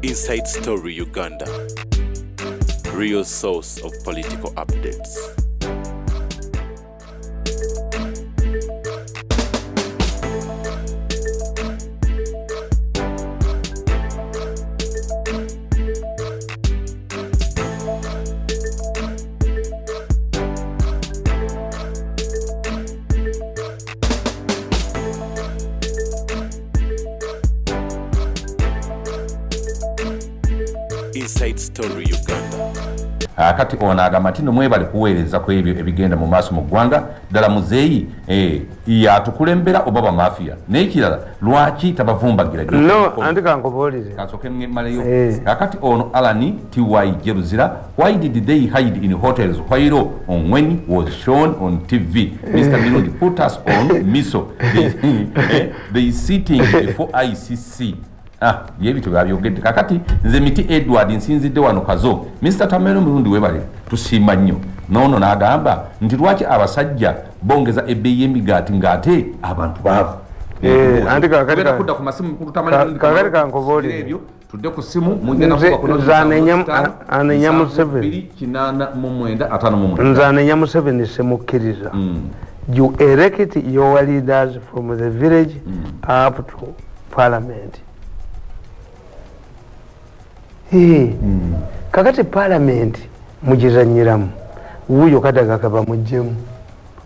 Inside Story Uganda. Real source of political updates. Inside Story Uganda. Akati ono agamba nti no mwebale kuweereza ku ebyo ebigenda mu maaso mu ggwanga. Ddala muzeeyi yatukulembera oba bamafiya? Naye kirala, lwaki tabavumbagira? No, anti kankubuulire. Kasooke mmaleyo. Kakati ono Alani Ty Jeruzira: why did they hide in hotels while Ongwen was shown on TV? Mr Mirundi, put us on miso. They sitting before ICC. Ah, yebito babyogedde. Kakati nze Miti Edward, nsinzidde wano Kazo. Mr Tamero Mirundi, webale, tusiima nnyo. Noono n'agamba nti lwaki abasajja bongeza ebbeeyi y'emigaati ng'ate abantu baavu? Anti Tugenda kudda ku masimu, mukulu Tamale Mirundi. Kakati kankubuulire. Ebyo tudde ku simu, mugenda Nze- kuba ku nze anenya Museveni. 88959. Nze anenya Museveni, semukkiriza. You elect your leaders from the village up to parliament. Kakati parliament mugizanyiramu, wuuyo Kadaga kaba muggyemu,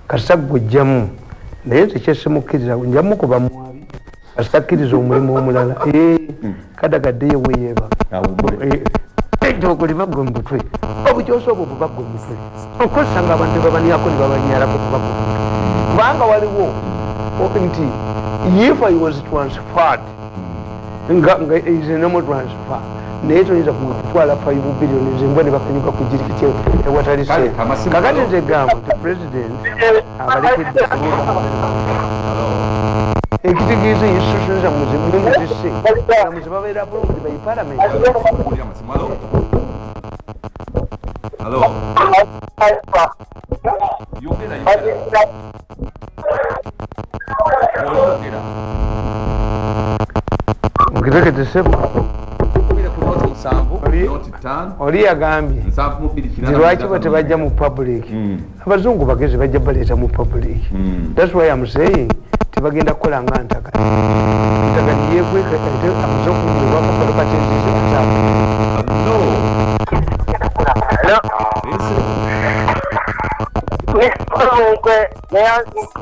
kasita gwojjamu. Naye nze kyesimukkiriza, njamukuba mwabi kasita kkiriza omulimu omulala. Kadaga ddeyo weyeeba. Awummule. Ettoogo libaggwe mu butwe, obukyosa obwo bubaggwe mu mutwe. Okozesa nga abantu tebabanyako ne babanyalako, kubaggwe mu mutwe, kubanga waliwo nti if I was transferred nga is a normal transfer, naye toyinza kutwala 5 billion zimbwa ne bakanyuka ku jirikiti ewatali Kale, sente. amasimu Kakati gano. nze gamba nti president abalekedde ekitegeeza institution zammwe zimwe muzisse, abamuzi babeera approved by parliament. Mpulira amasimu. Hello? Hello? Yogera, yogera. Oyogera. Nkitegete sebo. Kubira ku 07 05 Oli yagambye 72 nti 8 lwaki bwe tebajja mu public? Abazungu bagezi, bajja baleeta mu public. That's why I'm saying tebagenda kukola nga Ntagali. Ntagali yekweka ate amaze okuwebwako properties azaabwe. Hello? Ese. Nkwe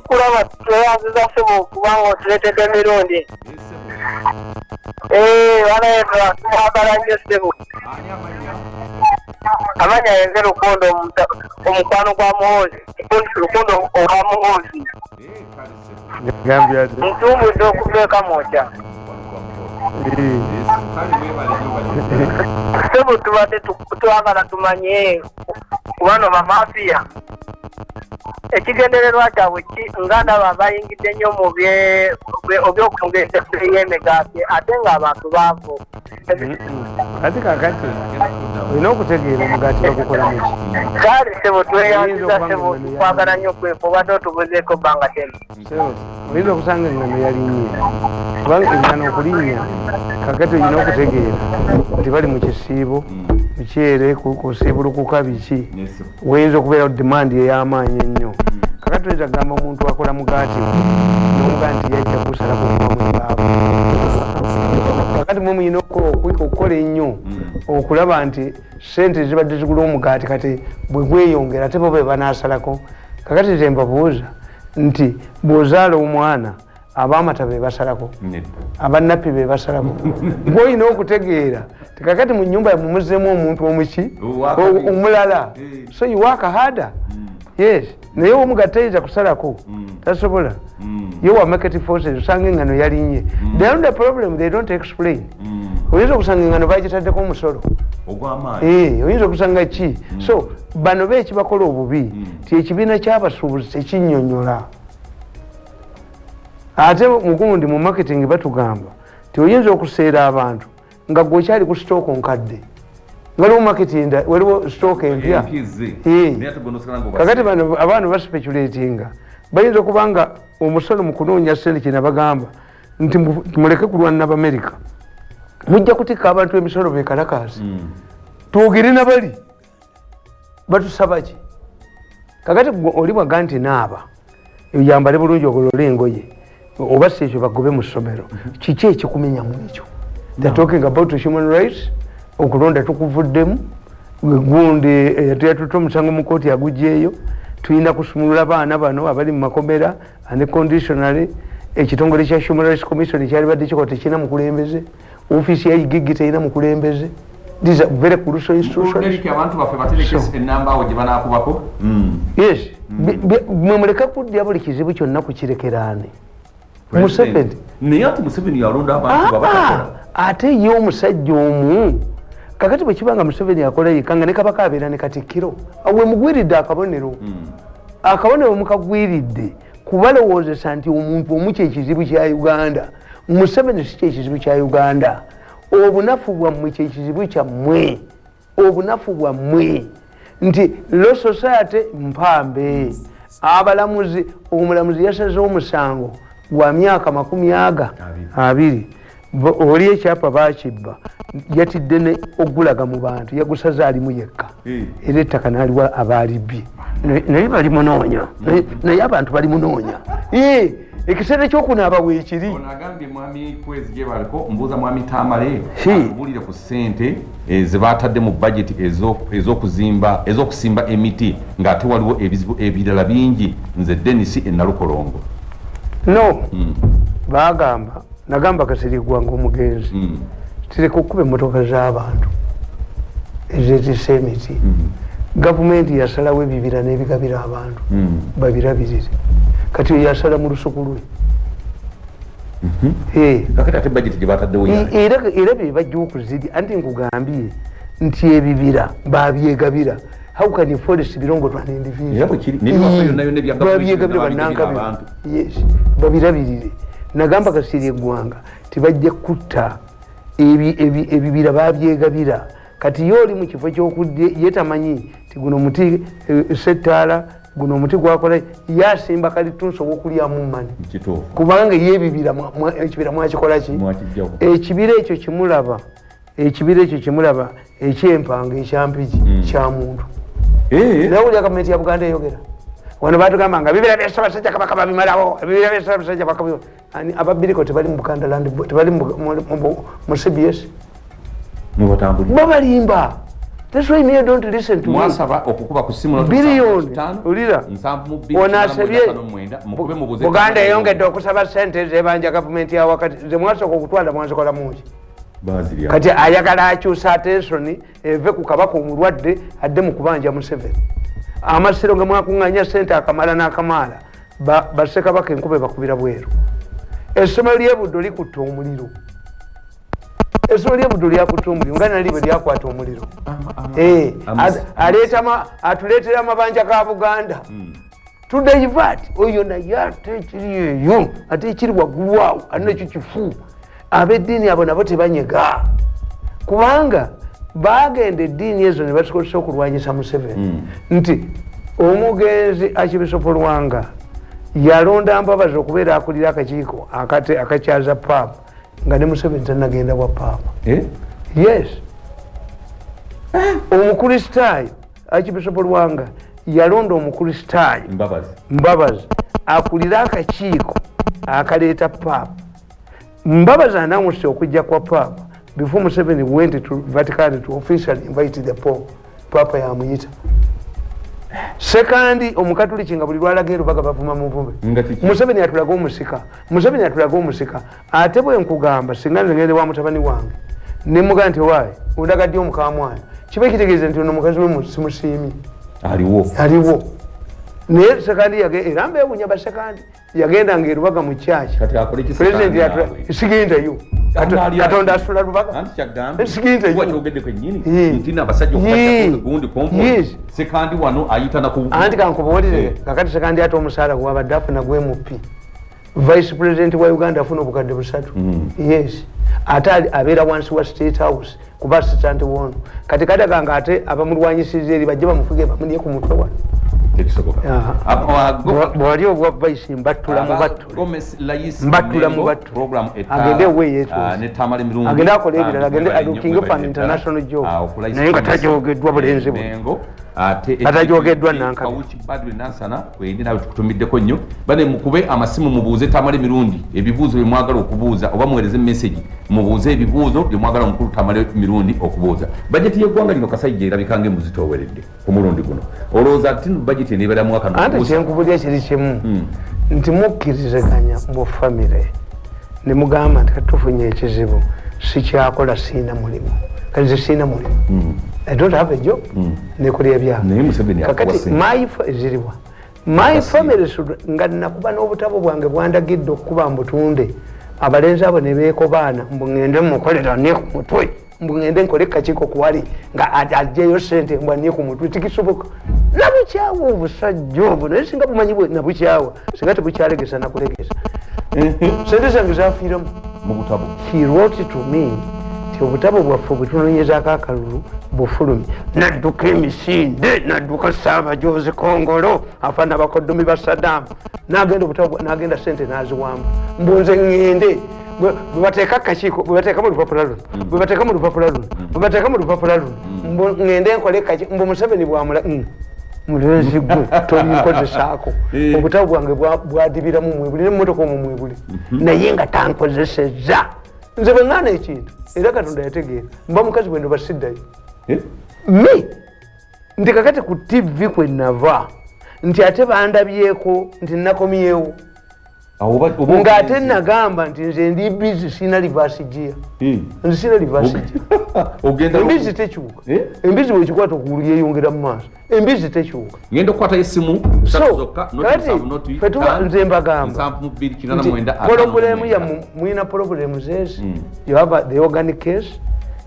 kulaba, tweyanziza ssebo okubanga otuleetedde emirundi. Ese. Wanaye tumwagala nnyo ssebo. Ani amanya? Amanya yenze Lukondo, omukwano gwa Muhoozi, Lukondo owa Muhoozi. Kale sebo. Gambye ati Ntumbudde okuva Kamwokya. Mukwano gwa Muhoozi. Ese, kale mwebale nnyo bali. Ssebo, tubadde twagala tumanye kubano bamafiya ekigendererwa kyabwe ki, nga ndaba bayingidde nnyo mu byokwongeza ebbeeyi y'emigaati ate ng'abantu baavu. Kati kakati olina okutegeera omugaati bagukola muki. Kale ssebo, tweyanziza. Oyinza okuba Ssebo, nga engano twagala nnyo kwefu, obadde otubuzeeko ebbanga ddene. Sebo, oyinza okusanga engano yalinye, kubanga engano okulinnya, kakati olina okutegeera nti bali mu kisiibo, mukyere kusiibulukuka biki. Yes. Weyinza okubeerawo demand ey'amaanyi ennyo. Kakati oyinza kugamba omuntu akola mugaati nomugaa nti yajja kusalako kuba mubaavu. Kakati mwe muyina okukola ennyo okulaba nti sente zibadde zigula omugaati kati bwe gweyongera, ate bo be banaasalako. Kakati nze mbabuuza nti bw'ozaala omwana, ab'amata be basalako? Nedda. Abanappi be basalako? Gwolina okutegeera tikakati mu nyumba mumuzzemu omuntu omuki? Owakabiri. Omulala. So you work harder, yes, naye omugatta tayinza kusalako, tasobola. Ye wa market forces, osanga engano yalinye. The only problem, they don't explain. Oyinza okusanga engano bagitaddeko omusolo ogw'amaanyi. Oyinza okusanga ki. So bano beekibakola obubi ti ekibiina kyabasuubuzi tekinyonyola. Ate mugundi mu marketing batugamba ti oyinza okuseera abantu nga gwe okyali ku stock nkadde, waliwo marketing, waliwo stock empya. Empya ezze. Naye ate gwe n'osigala ng'obasiba. Kakati bano abaana baspeculatinga, bayinza okuba nga omusolo mu kunoonya sente. Kina bagamba nti muleke kulwana n'Abamerika. Mujja kutikka abantu emisolo bekalakaasi. Twogere nabali batusaba ki? Kakati gwe oli bwaga nti naaba, oyambale bulungi, ogolole engoye, oba si ekyo bagobe mu ssomero. Kiki ekikumenya mu ekyo? They're talking about human rights. Okulonda tukuvuddemu, gundi yatutte omusango mu kooti agugyeyo. Tulina kusumulula baana bano abali mu makomera unconditionally. Ekitongole kya Human Rights Commission kyalibadde kikola tekirina mukulembeze. Ofiisi ya IGG terina mukulembeze. These are very crucial institutions. Derek, abantu baffe batereke enamba awo gye banaakubako. Yes. Mwe muleka kudya buli kizibu kyonna kukirekeraane Museveni. Naye ati Museveni yalonda abantu babatakola. Ate ye omusajja omu. Kakati bwe kiba nga Museveni akola yekka, nga ne Kabaka abeera ne Katikkiro, we mugwiridde akabonero. Akabonero mukagwiridde kubalowoozesa nti omuntu omu kyekizibu kya Uganda. Museveni si kyekizibu kya Uganda. Obunafu bwammwe kyekizibu kyammwe, obunafu bwammwe nti law society mpambe. Abalamuzi, omulamuzi yasaze omusango gwa myaka makumi aga abiri. Oli ekyapa bakibba, yatidde ne ogulaga mu bantu, yagusaze alimu yekka. Era ettaka naliwa abalibbye, naye balimunoonya. Naye abantu balimunoonya. Ekiseera kyokunaaba weekiri. Ono agambye, mwami Kwezi gye baliko, mbuuza mwami Tamale Si. atubuulire ku ssente ze baatadde mu budget ez'okuzimba, ez'okusimba emiti, ng'ate waliwo ebizibu ebirala bingi. Nze Denis Enalukolongo. No, bagamba, nagamba Kasiri Gwanga omugenzi, tireka okuba emmotoka z'abantu ezetisa emiti. Gavumenti yasalawo ebibira n'ebigabira abantu babirabirire. Kati oyo yasala mu lusuku lwe. Kakati ate budget gye baataddewo Era bye bajja okuzirya. Anti nkugambye nti ebibira babyegabira. How can a forest belong to an individual? Era bwe kiri. N'ebibaffe yonna yonna ebya gavumenti Babyegabira byonna babigabira bannankabira. abantu. Yes, babirabirire. Nagamba Kasiri Eggwanga tibajja kutta ebibira babyegabira. Kati ye oli mu kifo kyokudde, ye tamanyi ti guno muti settaala, guno omuti gwakola. Ye asimba kalitunsi owokulyamu mani. Kituufu. Kubanga ye ebibira ekibira mwakikola ki? Mwakijjawo. Ekibira ekyo kimulaba, ekibira ekyo kimulaba ekyempanga ekyampigi kya muntu. Naye owulira gavumenti ya Buganda eyogera wano, batugamba nga bibira bya Ssaabasajja Kabaka babimalawo, ebibira bya Ssaabasajja Kabaka Ani ababiriko tebali mu Buganda Land Board, tebali mu CBS. Mwebatambulira. Babalimba. That's why me, I don't listen to me. Mwasaba okukuba ku simu. Biliyoni, olira. Ono asabye mukube mubuze. Buganda eyongedde okusaba sente zebanja gavumenti ya wakati. Zemwasooka okutwala mwanzikola mungi. Bazirya. Kati ayagala akyusa attention eve ku Kabaka omulwadde adde mu kubanja Museveni. Amasiro nga mwakuŋŋanya sente akamala n'akamaala, bassekabaka enkuba bakubira bweru. Essomero ly'Ebuddo likutta omuliro, essomero ly'Ebuddo lyakutta omuliro nga nali bwe lyakwata omuliro. Atuleetera amabanja ga Buganda to divert oyo. Naye ate ekiri eyo, ate ekiri waggulu awo, ate nakyo kifu. Ab'eddiini abo nabo tebanyega, kubanga bagenda eddiini ezo ne bazikozesa okulwanyisa Museveni. Nti omugenzi Archbishop Lwanga yalonda Mbabazi okubeera akulira akakiiko akakyaza paapa, nga ne Museveni tanagenda bwa paapa. Eh? Yes, omukristaayo Archbishop Lwanga yalonda omukristaayo Mbabazi. Mbabazi akulire akakiiko akaleeta paapa. Mbabazi announced okujja kwa paapa before Museveni went to Vatican to officially invite the Pope. Paapa yamuyita. Sekandi omukatuliki nga buli lwalaga erubaga bavuma muvume. Nga kiki? Museveni atulaga omusika, Museveni atulaga omusika. Ate bwe nkugamba, singa nze ngende wa mutabani wange nemugaa nti waayi ondaga ddi omukamwana, kiba kitegeeza nti ono mukazi we simusiimye. Aliwo. Aliwo. Naye Sekandi era mbewunya basekandi yagendanga erubaga mu kyaki. Kati akole ki? President Sekandi naawe? Sigendayo. Katonda asula Lubaga. Anti kyagambye. Sigendayo. Wakyogedde kwennyini Ye. nti n'abasajja Ye. okubakyako gundi convoy. Yes. Sekandi wano ayita na ku Anti kankubuulire, kakati Sekandi ate omusaala gwabadde afuna gwe MP, vice president wa Uganda afuna 3,000. Yes, ate abeera wansi wa State House kuba assistant wono. Kati kadaga nga ate abamulwanyisiza eri bajje bamufuge bamulye ku mutwe wano. Tekisoboka. Bwali obwa vice mbattula mubattule. Mbattula mubattule. Agende ewe yeetuuse. Agende akole ebirala, agende looking for an international job. Naye nga tajogeddwa bulenzi buno. Atajogeddwa Nankabi. Kawuki Badru Nansana wendi nawe tukutumiddeko nnyo. Bane mukube amasimu mubuuze Tamale Mirundi ebibuuzo bye mwagala okubuuza oba muweereze message mubuuze ebibuuzo bye mwagala omukulu Tamale Mirundi okubuuza. Bajeti y'eggwanga lino Kasajja erabika ng'emuzitooweredde ku mulundi guno. Olowooza ati bajeti eneebeera mwaka Anti kyenkubulya kiri kimu nti mukkiriziganya mu famire ne mugamba nti katufunye ekizibu, sikyakola, siina mulimu, kati nze siina mulimu, I don't have a job, nekolera byange. Kakati my ziriwa my family should nga nakuba n'obutabo bwange bwandagidde okukuba mbutunde, abalenzi abo ne beekobaana mbu ŋŋende mukolera ne ku mutwe, mbu ŋŋende nkole kakiiko kuwali nga aggyeyo ssente mbu anie ku mutwe. Tikisoboka. Nabukyawa obusajja obwo, naye singa bumanyi bwe nabukyawa, singa tebukyalegesa nakulegesa. Sente zange zafiiramu mu butabo. He wrote to me nti obutabo bwaffe bwetunoonyezaako akalulu bufulumi. Nadduka emisinde, nadduka Ssaabajozi Kongolo afaana bakoddomi ba Saddam, nagenda obutabo, nagenda sente n'aziwamba, mbu nze ŋŋende bwe bateeka akakiiko, bwe bateeka mu lupapula luno, bwe bateeka mu lupapula luno, bwe bateeka mu lupapula luno, mbu ŋŋende nkole kakiiko, mbu Museveni bwamula mulenzi gwe tolinkozesaako. Obutabo bwange bwadibiramu mwebuli nemmotoka omwo mwebuli, naye nga tankozesezza. Nze bwe ŋŋaana ekintu, era Katonda yategeera, mba mukazi bwe ndoba siddayo me nti kakati ku TV kwe nava nti ate bandabyeko nti nakomyewo, ng'ate nagamba nti nze ndi busy, sina reverse gear. Nze sina reverse gear. Embizi tekyuka. Embizi bwekikwata okugulu yeyongera mu maaso. Embizi tekyuka. Ngenda okukwata esimu. So kati fetuba nze mbagamba problem yammwe, mulina problem zezi. You have the organic case,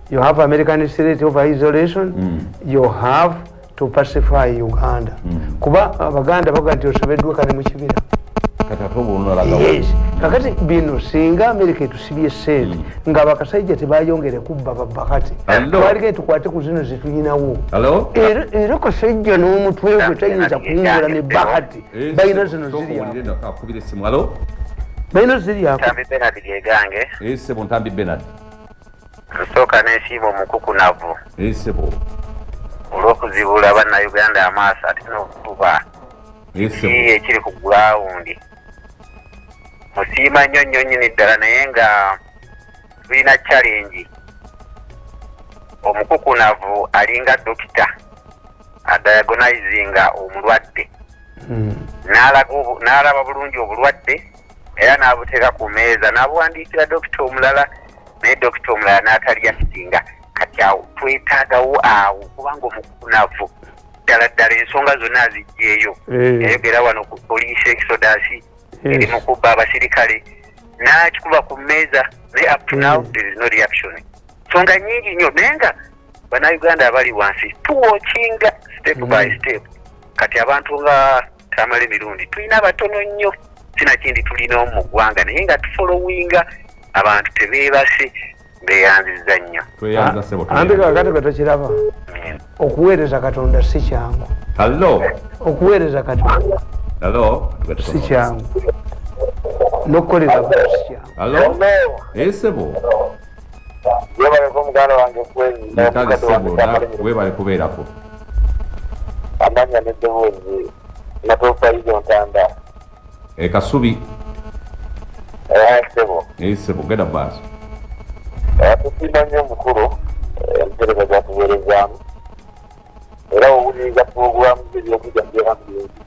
you have American state of isolation, you have to pacify Uganda. Kuba Abaganda baga nti osobeddwa kane mu kibira. Yes. Kakati bino singa America etusibye sente nga abakasajja tebayongere kubba babba, kati twalige tukwate ku zino zetulinawo. Era kasajja n'omutwe gwe tayinza kuwummula ne bakati balina zino ziri, balina ziri ako. Ntambi Benard gegange. Sebo Ntambi Benard. Nsooka n'ensiima omukukunavu Sebo olw'okuzibula Bannayuganda amaaso ate n'okutuba ki ekiri ku gulawundi. Musiima nnyo nnyo nnyini ddala, naye nga tulina challenge. Omukukunavu alinga dokita adiagonizinga omulwadde, n'alaba bulungi obulwadde era n'abuteeka ku meeza n'abuwandiikira dokita omulala, naye dokita omulala n'ataliyakitinga. Kati awo twetaagawo awo, kubanga omukukunavu ddala ddala ensonga zonna azijjeeyo. Yayogera wano ku poliisi exodus eri mu kubba abasirikale, n'akikuba ku mmeeza, naye up to now there is no reaction. Nsonga nnyingi nnyo, naye nga Bannayuganda abali wansi tuwokinga step by step. Kati abantu nga Tamale Mirundi tulina batono nnyo, sinakindi tulina mu ggwanga, naye nga tufolowinga abantu tebeebase. Beeyanziza nnyo. Anti kakati gwe tokiraba, okuweereza Katonda si kyangu. Okuweereza Katonda si kyangu, n'okukolera abantu si kyangu. Sebo. Webaleko muganda wange Kwezi. Webale kubeerako. Amanya n'eddoboozi natuufa izo Ntanda. Kasubi. Sebo. Sebo, genda mu maaso. Tusiima nnyo omukulu empereza gyatuweerezaamu, era owuliriza puroguramu z'ebyokulya byera birungi.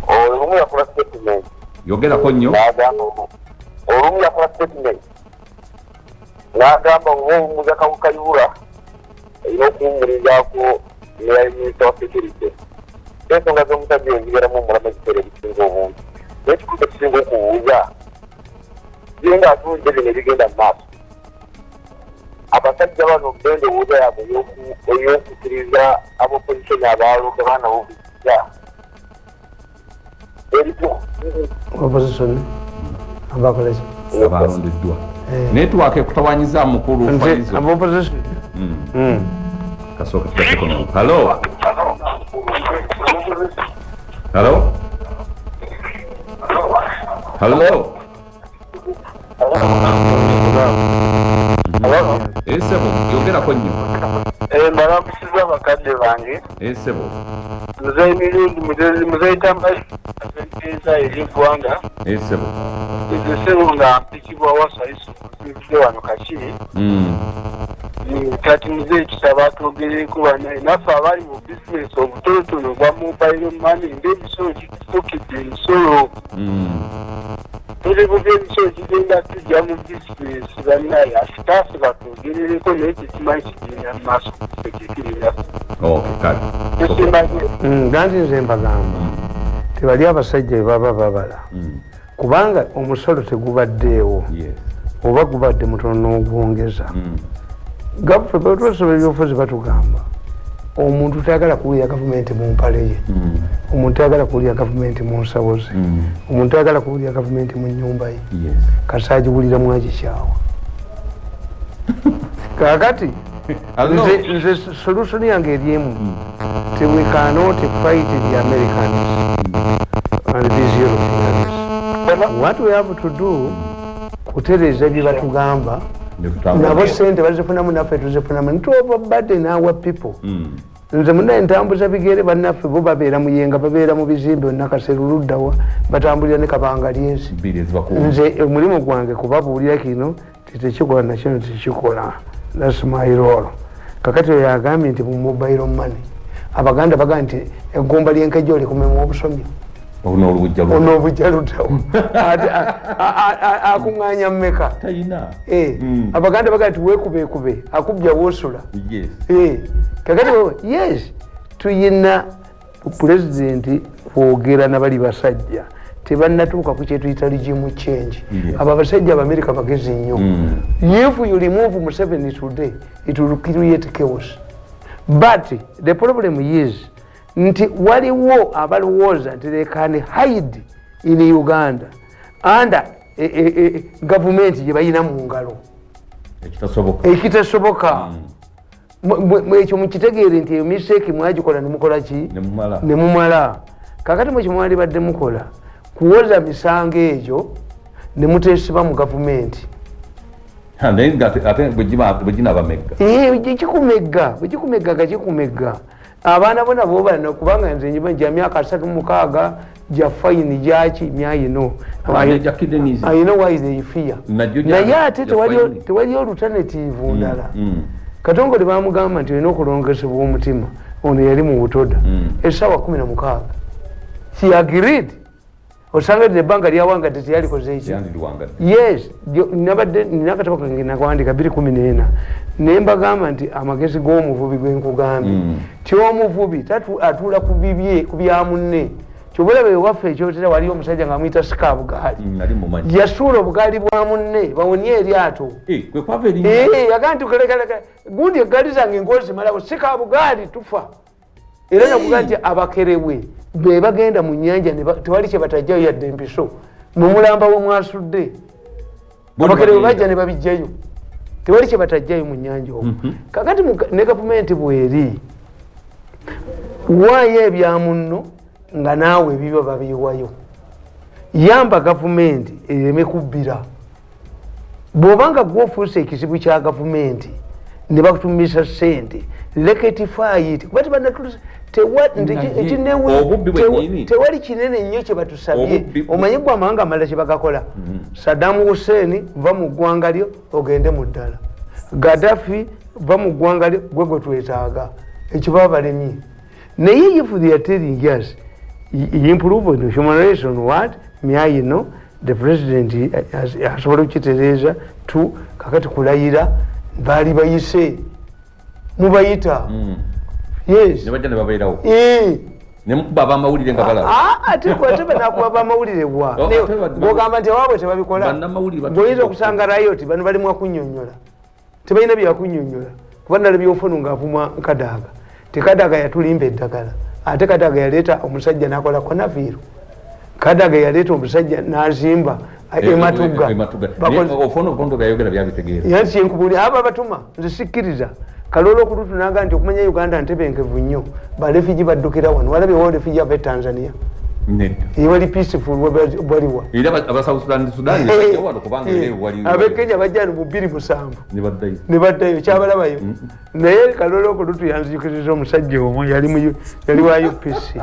Olumu yakola statement. Yogerako nnyo. N'agamba, olumu yakola statement n'agamba oba owummuza Kayihura, erina okuwummulizaako ne minisita wa security. Ensonga z'omusajja oyo zibeeramu omulamu ebiseera ebisinga obungi, naye ekikulu ekisinga okubuuza ye nga atuulidde bino ebigenda mu maaso, abasajja bano bendowooza yaabwe ey'okukkiriza ab'opposition abalonda baana bobijja eriku Opposition abakoleki? Abalondeddwa. Network ekutawanyiza, mukulu Faizo. Aba opposition. Kasooka tugatteko. Hello. Hello, hello. Esebo, yogerako nnyo. Mbalamusiza bakadde bange. Esebo. Muzeyi Mirundi, muzeyi Tambaeza eri eggwanga. Esebo. Nze sebo nga mpikibwa Wasaisu nzidde wano Kakiri. Kati muzeyi tusaba atwogereko banaye naffe abali mu bizinesi obutonotono obwa mobile money ng'emisolo gitusukidde emisolo. Tuli bubi, emisolo gigenda tujja mu bizinesi. Bannaye asitaasi batwogerereko, naye tekimanyi kigenda mu maaso tekikirira. Okay, kale. Tusimanyi. Ganti nze mbagamba tebali abasajja bebaba babala kubanga omusolo tegubaddeewo oba gubadde mutono n'ogwongeza. Twasoma ebyobufuzi, batugamba omuntu tayagala kuwulira gavumenti mu mpale ye, omuntu tayagala kuwulira gavumenti mu nsawo ze, omuntu tayagala kuwulira gavumenti mu nyumba ye. Kasaagiwulira mwagikyawa. Kakati nze solution yange eri emu ti we cannot fight the Americans and these Europeans. What we have to do kutereeza bye batugamba. Nabo sente bazifunamu, naffe tuzifunamu. Ntuova burden our people. Nze munaye ntambuza bigere, bannaffe bo babeera Muyenga, babeera mu bizimbe Nakaseru luddawa, batambulira ne kabangalyezi. Nze omulimu gwange kubabuulira kino titekikola nakino tekikola. That's my role. Kakati oyo agambye nti mu mobile money, Abaganda bagamba nti eggumba lyenkejjo likumemu obusomyo onobujja luddawo. Ate akuŋŋaanya mmeka? Abaganda bagamba nti weekubekube akubya woosula. Kakati yes, tuyina pulezidenti kwogera nabali basajja tebannatuuka ku kyetuyita regime change. Abo abasajja Abamerika bagezi nnyo. If you remove Museveni today, it will create chaos. But the problem is nti waliwo abalowooza nti they can hide in Uganda under gavumenti gye balina mu ngalo. Ekitasoboka. Ekyo mukitegeere nti eyo mistake mwagikola nemukola ki nemumala. Kakati mwe kyemwali badde mukola kuwoza misango egyo nemutesiba mu gavumenti. Kikumegga bwekikumegga nga kikumegga abaana bo nabo bano, kubanga nze njiba gya myaka 36 gya fayini gyaki myayino. I know why they fear, naye ate tewali alternative ndala. Katongole bamugamba nti olina okulongesebwa omutima, ono yali mu Butoda essaawa 16. He agreed. Osanga ebbanga lyawangadde teyalikoze eki. Yes, nabadde nina akatabo kange nakawandika 2014 naye mbagamba nti amagezi g'omuvubi gwenkugambye ti omuvubi atuula ku bibye ku bya munne. Kyobalaba ewaffe ekyotera waliyo omusajja nga amuyita Sikabugaali, yasuula obugaali bwa munne bawonye eryato. Yagaa nti kalekale gundi eggaali zange nkozimalako Sikabugaali tufa. Era nakuga nti abakerebwe be bagenda mu nyanja tewali kye batajjayo yadde empiso mumulamba we mwasudde. Abakerebwe bajja ne babijjayo, tewali kye batajjayo mu nyanja omwo. Kakati ne gavumenti bweri waayo ebya munno nga naawe biba babiwayo, yamba gavumenti ereme kubbira. Bw'obanga gwofuuse ekizibu kya gavumenti ne bakutumisa sente, rectify it, kuba tebanatusa tewali kinene nnyo kye batusabye. Omanyi gwe amawanga amalala kye bagakola? Saddam Hussein, va mu ggwanga lyo ogende mu ddala. Gaddafi, va mu ggwanga lyo, gwe gwe twetaaga. Ekyo baba balemye. Naye if they are telling us improve on human rights on what myayino, the president asobola okukitereeza tu. Kakati kulayira baali bayise mubayita. Yes. Nebajja ne babeerawo nemukuba abamawulire nga balaba. Ate banakuba bamawulire bwa bwogamba nti awaabwe tebabikola, bwoyinza okusanga riot bano balimu akunyonyola, tebalina byakunyonyola. Kuba nalabye Ofwono ngaavuma Nkadaaga tekadaaga yatulimba eddagala, ate Kadaga yaleeta omusajja nakola Konaviiro, Kadaga yaleeta omusajja nazimba Ematuga. Yansi abo abatuma nze sikkiriza. Kaloola okulutu naga nti okumanya Uganda ntebenkevu nnyo, ba refugee baddukira wano. Walabyewo refugee ava e Tanzania? Ewali peaceful waliwa? Abekenya bajja mu 2007 ne baddayo, kyabalabayo. Naye Kalolo Okulutu yanzijukiriza omusajja omu yali wa UPC,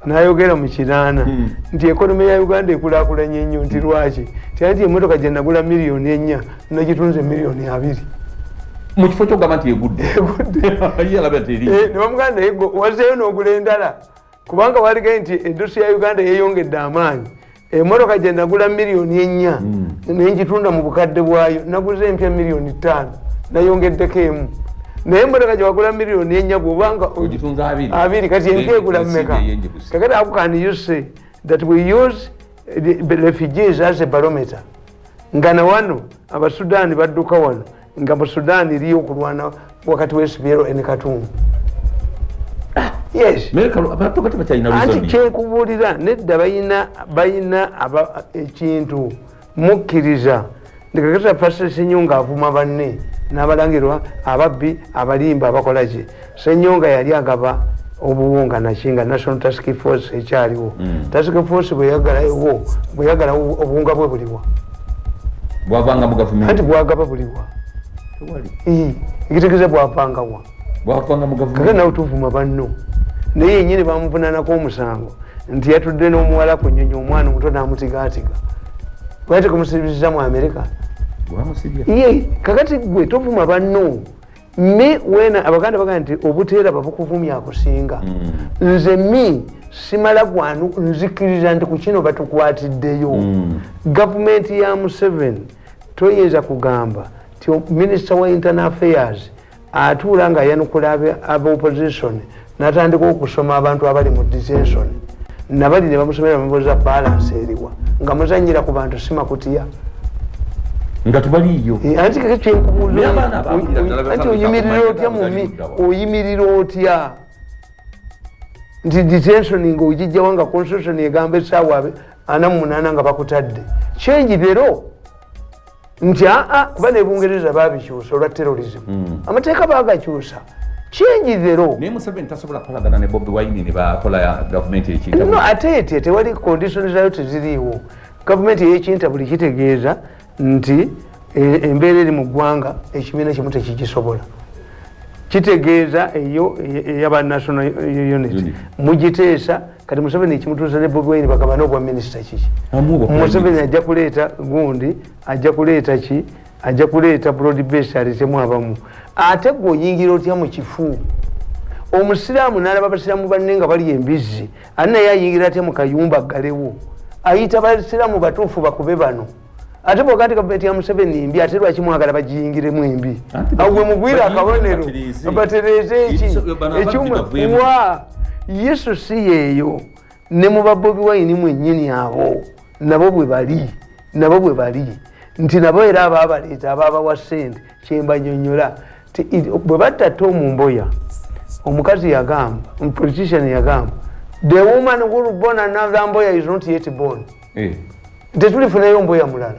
n'ayogera mu 80 nti economy ya Uganda ekulaakulanye nnyo. Nti lwaki? Ti emmotoka gye nagula 4 million nagitunze 2 million. Mu kifo kyogamba nti egudde. Ne bamugamba, naye wazeeyo n'ogula endala, kubanga waligaye nti industry ya Uganda yeyongedde amaanyi. Emotoka gye nagula 4 million nengitunda mu bukadde bwayo, naguze empya 5 million, nayongeddeko emu. Naye emotoka gye wagula 4 million, bwobanga 2, kati empya egula mmeka? Kakati how can you say that we use the refugees as a barometer, nga na wano Abasudaani badduka wano, nga mu Sudaani eriyo okulwana wakati w'SPLA ne Khartoum? Yes, anti kyenkubuulira, nedda, bayina ekintu mukkiriza. Ndikakasa Pastor Senyonga avuma banne n'abalangirwa ababbi, abalimba, abakolaki. Senyonga yali agaba obuwunga naki nga National Task Force ekyaliwo. Task Force bweyagalawo, bweyagala obuwunga bwe buliwa? Bwavanga mu gavumenti. Anti bwagaba buliwa? Ekitegeeza bwavangawa? Bwavanga mu Kaka gavumenti. Nawe tuvuma banno, naye yenyini bamuvunanako omusango nti yatudde n'omuwala ku nnyonyi, omwana omuto n'amutigaatiga. Lwaki kumusibiriza mu Amerika? Bwamusibye. Ye kakati gwe tovuma banno. Me wena Abaganda bagaa nti obuteera babukuvumya akusinga. Nze mi simala gwanu, nzikiriza nti ku kino batukwatiddeyo. Gavumenti ya Museveni toyinza kugamba nti minisita wa internal affairs atuula nga ayanukula aba opposition, natandika okusoma abantu abali mu detention, nabali ne bamusomera, bamubuuza balance eriwa, nga muzanyira ku bantu simakutiya. Nga tubaliiyo. Anti keke kyenkubuuza, Naye abaana abaawulira ddala anti basanga oyimirira otya kumanya mumi gali ludda wa. Oyimirira otya nti detention nga ogijjawo, nga constitution egamba essaawa 48 nga bakutadde? Change leero nti aa, kuba ne Bungereza babikyusa olwa terrorism, amateeka bagakyusa. Change leero. Naye Museveni tasobola kukolagana ne Bobi Wine ne bakola gavumenti ekinta? No, ate etye tewali condition zayo, teziriiwo. Gavumenti eyekinta buli kitegeeza nti embeera eri mu ggwanga ekibiina kimu tekigisobola. Kitegeeza eyo eyaba national unity Unity. Mugiteesa kati Museveni ekimutuusa ne Bobi Wine bagabane obwa minisita kiki? Amuwa obwa Museveni ajja kuleeta gundi, ajja kuleeta ki, ajja kuleeta broad base, aleetemu abamu. Ate gwe oyingira otya mu kifu? Omusiraamu n'alaba basiraamu banne nga bali embizzi, ate naye ayingira atya mu kayumba aggalewo? Ayita basiraamu batuufu bakube bano. Ate bwoga nti gavumenti ya Museveni mbi, ate lwaki mwagala bagiyingiremu embi? Anti Awo we mugwire bagiyingire akabonero. batereeze. Batereeze eki? Bano ababbi Ekyuma baveemu. wa yesu si yeeyo. Ne mu ba Bobi Wine mwennyini abo nabo bwe bali, nabo bwe bali nti nabo era abaabaleeta, abaabawa ssente. Kyembanyonyola ti bwe batta Tom Mboya, omukazi yagamba, politician yagamba, "The woman who will born another Mboya is not yet born." Tetulifunayo Mboya mulala.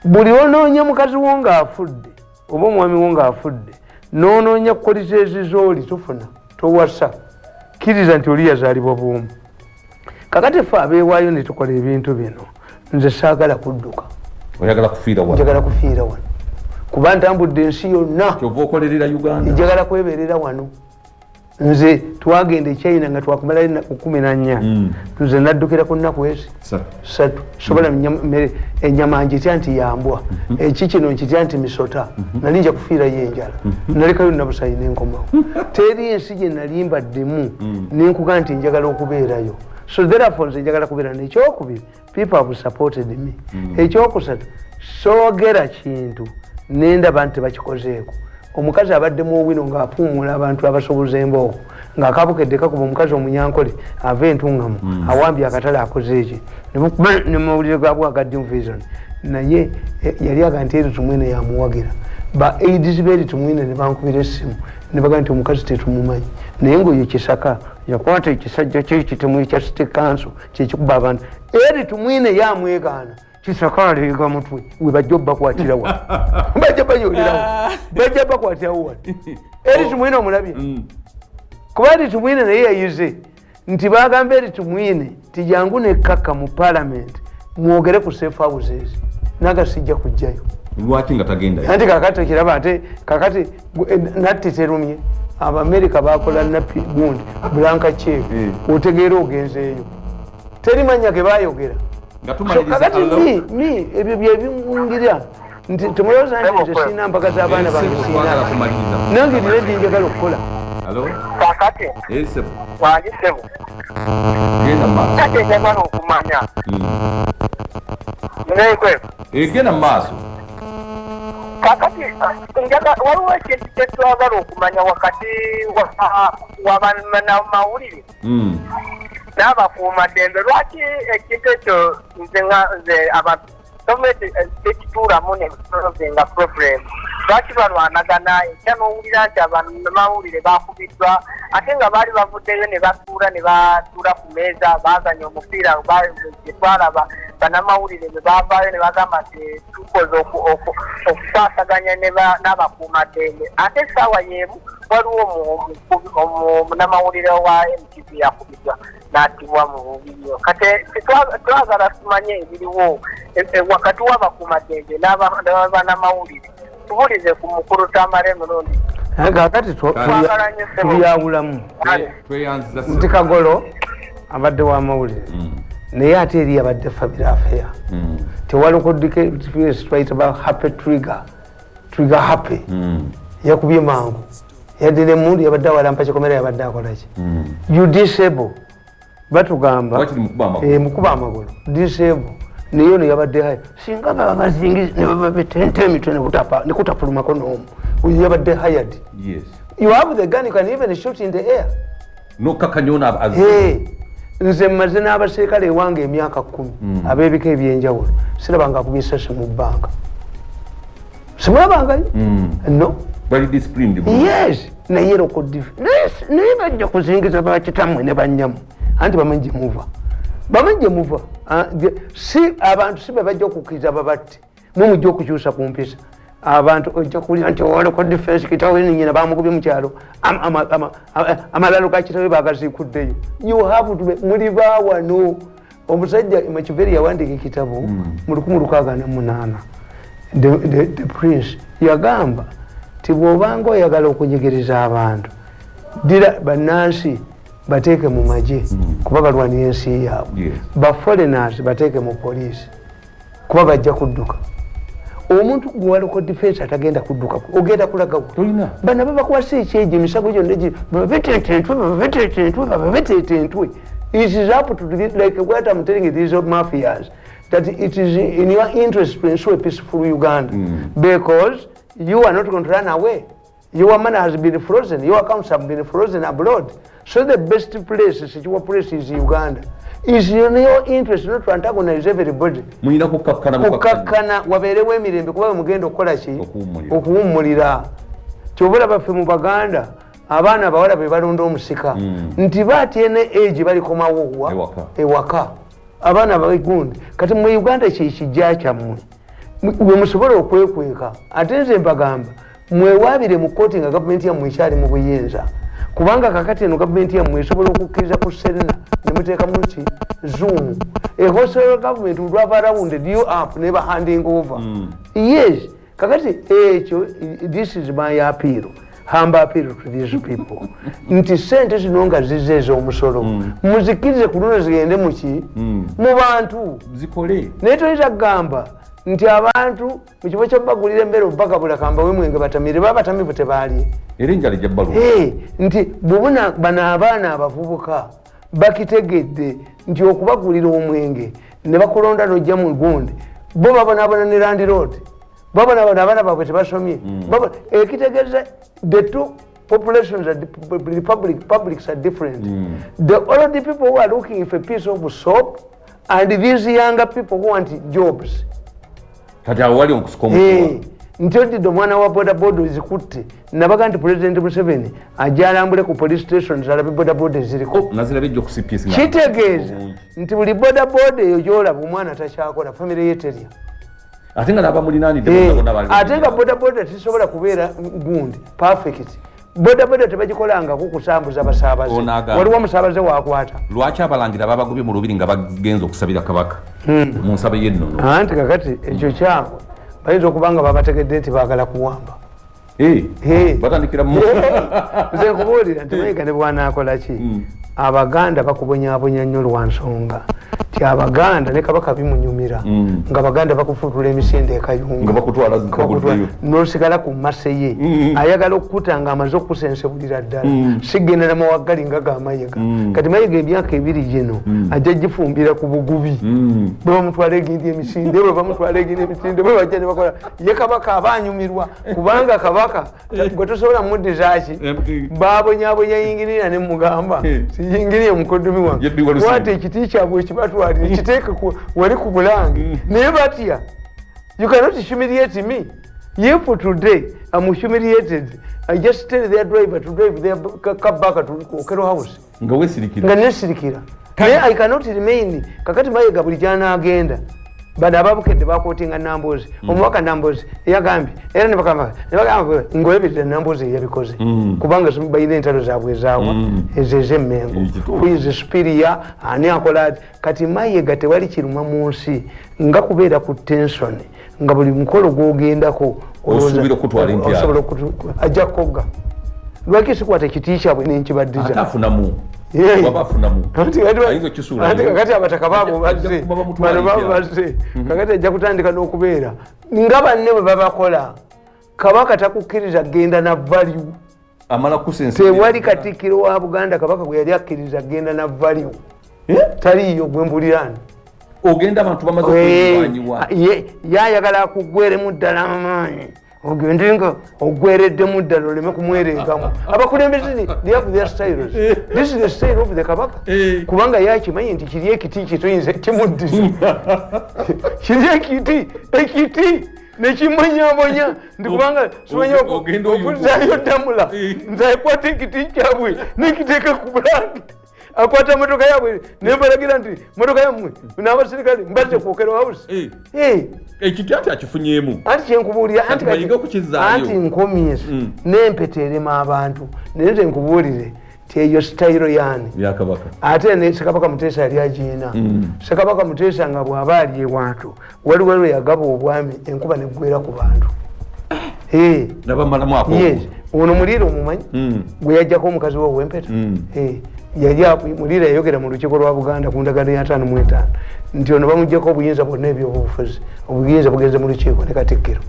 Buli onoonya mukazi wo ng'afudde oba omwami wo ng'afudde, n'onoonya qualities zooli, tofuna, towasa. Kkiriza nti oli yazaalibwa bwomu. Kakati ffe abeewaayo ne tukola ebintu bino, nze saagala kudduka. Oyagala kufiira wano? Njagala kufiira wano, kuba ntambudde ensi yonna. Kyova okolerera Uganda. Njagala kwebeerera wano. Nze twagenda e China nga twakumalayo ennaku 14. Nze naddukira ku nnaku ezi 3. Sobola mmere, enyama nkitya nti yambwa, eki kino nkitya nti misota. Nali nja kufiirayo enjala, nalekayo nabusayi nenkomawo. Teri ensi gye nali mbaddemu nenkuga nti njagala okubeerayo. So therefore nze njagala kubeera. Nekyokubiri, people have supported me. Ekyokusatu, soogera kintu nendaba nti bakikozeeko. Omukazi abadde mu Owino ng'apuumula abantu abasoboza embooko, ng'akabukedde kakuba omukazi Omunyankole ava Entungamu, awambye akatale, akoze eki nemawulire gabwe aga New Vision. Naye yali aga nti Eri Tumwine yamuwagira. Ba aides b'Eri Tumwine ne bankubira essimu ne bagaa nti omukazi tetumumanyi, naye ngaoyo Kisaka yakwata ekisajja kye ekitemu ekya city council kyekikuba abantu. Eri Tumwine yamwegaana, Kisaka aleega mutwe. We bajja obbakwatira wano, bajja bayolerawo, bajja bakwatirawo wano. Eri Tumwine omulabye, kuba Eri Tumwine naye yayize Nti bagamba eri Tumwine ti jangu nekkakka mu parliament mwogere ku safe houses, naga sijja kujjayo. Lwaki nga tagenda? Anti kakati okiraba, ate kakati natti terumye. Abamerika bakola napi gundi blank check. Otegeera ogenzeeyo, teri manya ge bayogera. Nga So, tumaliriza, kakati hello? mi ebyo byebiwungira nti temulowooza nti nze siina mpaka z'abaana bange. Ssebo, twagala Siina kumaliriza. nange nina njagala okukola. Hello? Kakati Ssebo. wangi ssebo. Genda mu maaso. Kati njagala okumanya nekwe. Genda mu maaso. Kakati waliwo ekintu kyetwagala okumanya wakati wa bannamawulire n'abakuumaddembe. Lwaki ekintu ekyo nze nga nze abantu gavumenti tekituulamu ne solvinga problem? Lwaki balwanagana? Enkya n'owulira nti abannamawulire bakubiddwa, ate nga baali bavuddeyo ne batuula ku meeza, bazanya omupiira gye twalaba. Bannamawulire bwe bavaayo ne bagamba nti tukoze okukwasaganya n'abakuumaddembe, ate essaawa y'emu waliwo omunnamawulire wa MTV yakubiddwa n'attibwa mu bubi nnyo. Kati twagala tumanye ebiriwo wakati w'abakuumaddembe n'abannamawulire. Tubulize ku mukulu Tamale Emirundi. Naye kakati Twagala nnyo ssebo. tubyawulamu. Tweyanziza, ssebo. Nti Kagolo abadde w'amawulire, naye ate eri yabadde family affair. Tewali twayita ba happy trigger, trigger happy. Yakubye mangu, yadde nemundu yabadde awalampa kikomera, yabadde akolaki. You disable, batugamba. Wakiri mukuba amagulu. Mukuba amagulu, disable. Naye ono yabadde haya, singa baba bazingiza ne bababetenta emitwe nekutafulumako n'omu. Oyo yabadde hired. You have the gun, you can even shoot in the air. Nokkakanya ono Hey, nze mmaze n'abaserikale ewange emyaka 10 ab'ebika ebyenjawulo, sirabanga akubye esasi mu bbanga, simulabangayo. No. Bali disciplined. Yes, naye local naye bajja kuzingiza bakitammwe ne bannyammwe, anti bamanyi gye muva, bamanyi gye muva. Ah, si abantu si be bajja okukkiriza babatte. Mwe mujja okukyusa ku mpisa. Abantu ojja kuwulira nti owa local defense kitawe nyina bamukubye mu kyalo, amalalo ga kitawe bagaziikuddeyo. You have to muli baawano. Omusajja Makiveri yawandiika ekitabo mu 1608, the Prince, yagamba ti bw'obanga oyagala okunyigiriza abantu, dira bannansi bateeke mu magye kuba balwanira ensi yaabwe, ba foreigners bateeke mu poliisi kuba bajja kudduka. Omuntu gwe local defense atagenda kudduka, ogenda kulagawo? Tolina. Bano babakwasa ekyejo, emisago gyonna babeteeta entwe, babeteeta entwe, babeteeta entwe. It is up to the, like what I'm telling you, these mafias, that it is in your interest to ensure a peaceful Uganda, because you are not going to run away. Your money has been frozen, your accounts have been frozen abroad, so the best place, secure place, is Uganda. Is in your interest not to antagonize everybody. Mulina kukakkana bukakkana. Kukakkana, wabeerewo emirembe, kuba bwe mugenda okukola ki? Okuwummulira. Okuwummulira. Kyova olaba ffe mu Baganda abaana abawala be balonda omusika, nti batyene egi balikomawo wa? Ewaka. Ewaka abaana bagundi. Kati mu Uganda kyekijja kyammwe bwe musobola okwekweka. Ate nze mbagamba mwewaabire mu kooti nga gavumenti yammwe ekyali mu buyinza, kubanga kakati eno gavumenti yammwe esobola okukkiriza ku Serena nemuteekamu ki Zoom. A hostile government would have rounded you up, never handing over. Yes, kakati ekyo, this is my appeal, humble appeal to these people, nti sente zino nga zize ez'omusolo, muzikkirize ku luno zigende muki? Mu bantu. Zikole. Naye toyinza kugamba nti abantu mu kifo kyobagulira emmere obagabula kambawe mwenge batamire, baba batamivu tebaalye. Era enjala ejja bbaluwa. Nti bwobuna bano abaana abavubuka bakitegedde nti okubagulira omwenge ne bakulonda nojja mu gundi, bo babonabona ne landlord, babonabona, abaana baabwe tebasomye. Ekitegeeza the two populations are the publics are different. The old people who are looking for a piece of soap and these younger people who want jobs. Kati awo wali okusika omukuwa. Nti odidde omwana wa bodaboda ozikutte, nabaga nti President Museveni ajja alambule ku police stations alabe bodaboda eziriko. Oh, nazirabye ejja oku CPS nga- Kitegeeza Obungi. nti buli bodaboda eyo gyolaba omwana takyakola, famire ye terya. Ate nga n'abamulinaanidde bonna bonna bali Ate nga bodaboda tesobola kubeera gundi perfect. Bodaboda tebagikolangako kusambuza basaabaze. Ono agamba. Waliwo omusaabaze wakwata. Lwaki abalangira babagobye mu lubiri nga bagenza okusabira kabaka mu nsaba y'ennono? Anti kakati ekyo kyabwe, bayinza okuba nga babategedde nti baagala kuwamba. Eh, batandikira mu Nze nkubuulira nti Mayiga ne bw'anaakola ki, Abaganda bakubonyabonya nnyo lwa nsonga ti Abaganda ne Kabaka bimunyumira nga Baganda bakufuutula emisinde Nga ekayunga bakutwala baguddeyo. Nosigala ku maseye. Ayagala okukuta nga amaze okukusensebulira ddala, sigenda namawaggali nga ga Mayiga. Kati Mayiga emyaka 2 gino ajja gifumbira ku bugubi. Bwe bamutwala egindi emisinde, bwe bamutwala egindi emisinde, bwe bajja ne bakola ye Kabaka aba anyumirwa, kubanga Kabaka gwe tosobola muddizaaki. Babonyabonya yingirira ne mugamba siyingiriye mukoddomi wange. Yebbi walusimbi. Kwata ekiti kyabwe ekibatwalire, kiteeke wali ku bulange. Naye batya, you cannot humiliate me. If today I'm humiliated, I just tell their driver to drive their car back to Okero House. Nga weesirikira. Nga nesirikira, naye I cannot remain. Kakati Mayiga buli gyanaagenda, bano ababukedde bakotinga Nambozi, omubaka Nambozi eyagambye, era nebagamba ngaolabirira Nambozi eyabikoze, kubanga balina entalo zaabwe ezaawa ezo ez'emmengo. Ekituufu. Who is superior, ani akola ati. Kati Mayiga tewali kiruma mu nsi nga kubeera ku tension, nga buli mukolo gwogendako Osuubira okutwala empya. Osobola ajja kukogga. Lwaki sikwata ekiti kyabwe Ate nenkibaddiza? afunamu. Yeah. Waba afunamu Anti kati ayinza okisuula. Anti kakati abataka baabo Ajja bazze kuba bamutwala bano baabo empya. bazze. Kakati ajja kutandika n'okubeera nga banne bwe babakola. Kabaka takukkiriza genda na value. Amala kusensa. Tewali katikkiro wa Buganda Kabaka gwe yali akkiriza genda na value, taliiyo gwe mbulirani. Ogenda abantu bamaze okwewanyiwa. Yayagala akugweremu ddala amaanyi, ogende nga ogwereddemu ddala, oleme kumwerengamu. Abakulembeze, they have their styles. This is the style of the Kabaka. Kubanga yakimanyi nti kiri ekiti kitoyinza kimuddiza, kiri ekiti, ekiti nekimbanyabonya nti kubanga simanyi Ogenda oyuga. okuzaayo ddamula. Nze akwata ekiti kyabwe nekiteeka ku bulange, akwata motoka yabwe nembalagira nti motoka yammwe n'abasirikale mbazze kwokera house. Ekiti ati akifunyeemu. Anti kyenkubuulira, anti Kati bayige okukizaayo. Anti nkomye n'empeta erema abantu, naye nze nkubuulire ti eyo sitayiro yaani? Yakabaka. Ate ne Ssekabaka Muteesa yali agiina. Ssekabaka Muteesa nga bw'aba ali ewantu, waliwo lwe yagaba obwami, enkuba neggwera ku bantu. Nabamalamu ako. Yes, ono Muliira omumanyi? Gwe yajjako omukazi we ow'empeta. Yali Muliira yayogera mu lukiiko lwa Buganda ku ndagaano ya 55 nti ono bamugjako obuyinza bwonna, ebyobufuzi, obuyinza bugenze mu lukiiko ne katikkiro,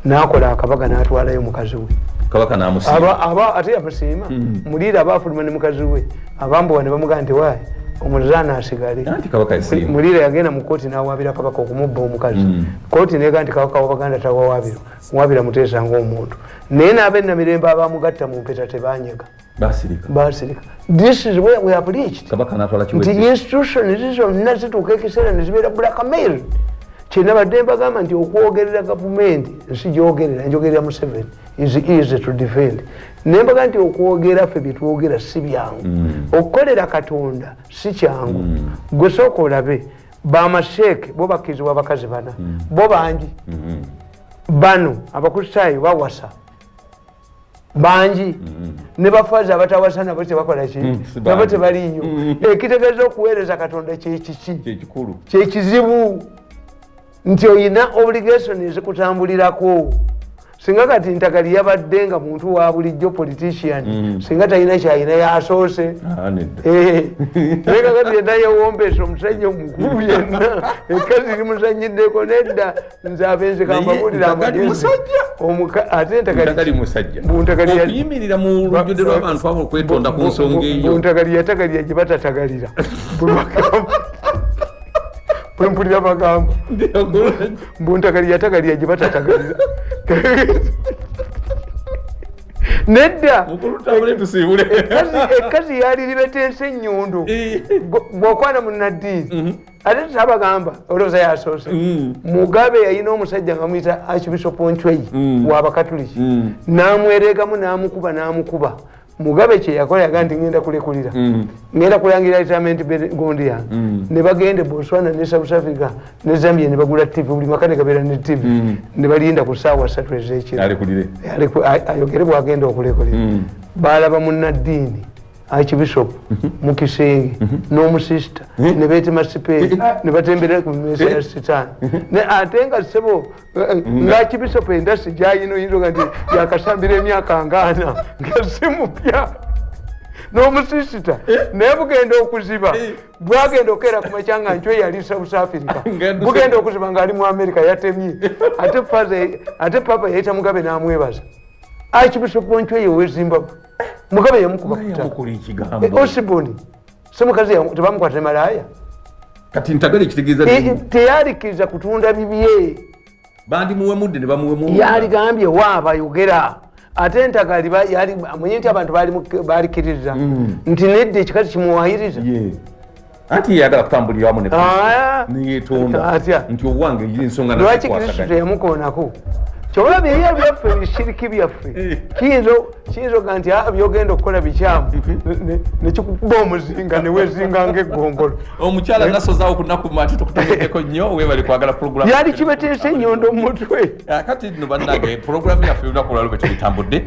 n'akola akabaga n'atwalayo mukazi we. Kabaka namusiima. Aba ate yamusiima. Muliira aba afuluma ne mukazi we, abambowa ne bamugaa nti waayi, omuzaana asigale. Anti Kabaka yasiima. Muliira yagenda mu kooti n'awaabira Kabaka okumubba omukazi. Kooti nega nti Kabaka wabaganda tawawaabirwa, waabira Muteesa ng'omuntu. Naye n'abennamirembe abamugatta mu mpeta tebanyega. Basirika. Basirika. This is where we have reached. Kabaka natwala Nti kiwedde. Institutions zonna zituuka ekiseera ne zibeera blackmail. Kyenabadde mbagamba nti okwogerera gavumenti nsi gyogerera, njogerera Museveni, is easy to defend. Nembaga nti okwogera ffe byetwogera si byangu, okukolera Katonda si kyangu. Gwe sooka olabe bamasheeke bo bakkirizibwa abakazi bana, bo bangi. Bano Abakristaayo bawasa bangi, ne bafazi abatawasa nabo tebakola ki? Si Nabo bangi. tebaliiyo. Ekitegeeza okuweereza Katonda kyekiki? Kyekikulu. Kyekizibu nti oyina obligation ezikutambulirako. Singa kati Ntagali yabadde nga muntu wa bulijjo politician, singa talina kyalina yasoose. Ah, nedda. Naye kakati yenna yewombesa omusajja omukulu yenna, ekkazi limusanyiddeko. Nedda, nze abenzi kambabulira Naye Ntagali amagezi. musajja. Ate Ntagali Ntagali musajja. Buntagali Okuyimirira mu lujjudde lw'abantu abo okwetonda ku nsonga eyo. Buntagali yatagalira gye batatagalira. Bwe bagamba, bwe mpulira bagamba mbuntagali yatagalira gye batatagalira. Nedda. Mukulu, tambule tusiibule. Ekkazi yali libetensa ennyondo. Bw'okwana munnaddiini ate tabagamba olowooza yasoose. Mugabe yalina omusajja nga muyita Archbishop Onchweyi w'Abakatuliki, n'amweregamu, n'amukuba, n'amukuba. Mugabe kyeyakola yagaa nti ngenda kulekulira, ngenda kulangira retirement gundi yange. Ne bagenda e Botswana ne South Africa ne Zambia ne bagula TV, buli maka ne gabeera ne TV, ne balinda ku ssaawa 3 ez'ekiro Alekulire. Ayogere bwagenda okulekulira. Balaba munnaddiini, archbishop, mu kisenge n'omusista ne beetema sipeeri ne batembera ku mmeeza ya sitaani. Ate nga sebo nga archbishop endasi gyayina, oyinza oga nti yakasambira emyaka ngaana nga si mupya, n'omusisita. Naye bugenda okuziba, bwagenda okukeera ku makya nga nkyo yali South Africa, bugenda okuziba ngaali mu America, yatemye. Ate ate papa yayita Mugabe n'amwebaza. Archbishop Ncweyo owe Zimbabwe, Mugabe yamukuba yamukola ekigambo. Osborn semukazi tebamukwata malaaya. Kati ntagala ekitegeeza Teyalikiriza kutunda bibye. Bandimuwemudde ne bamuwemula. Yaligambye waaba ayogera ate ntagali amunye nti abantu balikiriza nti nedda, ekikazi kimuwayiriza. Ye. Anti yeyagala kutambulira wamu ne Ah. neyetonda Atya? nti owange ensonga Lwaki Kristo nazikwasaganya. teyamukoonako? Kyobola byeyo byaffe, bishiriki byaffe, kiyinza oga nti, "Ah, byogenda okukola bikyamu," nekikukuba omuzinga newezinga ngaeggongolo. Omukyala nasozaawo ku nnaku mati, tukutomeddeko nnyo, weebale kwagala pulogulaamu. Yali kibeteese ennyondo mu mutwe. Kati nno bannange, pulogulaamu yaffe olunaku olwalo bwe tulitambudde.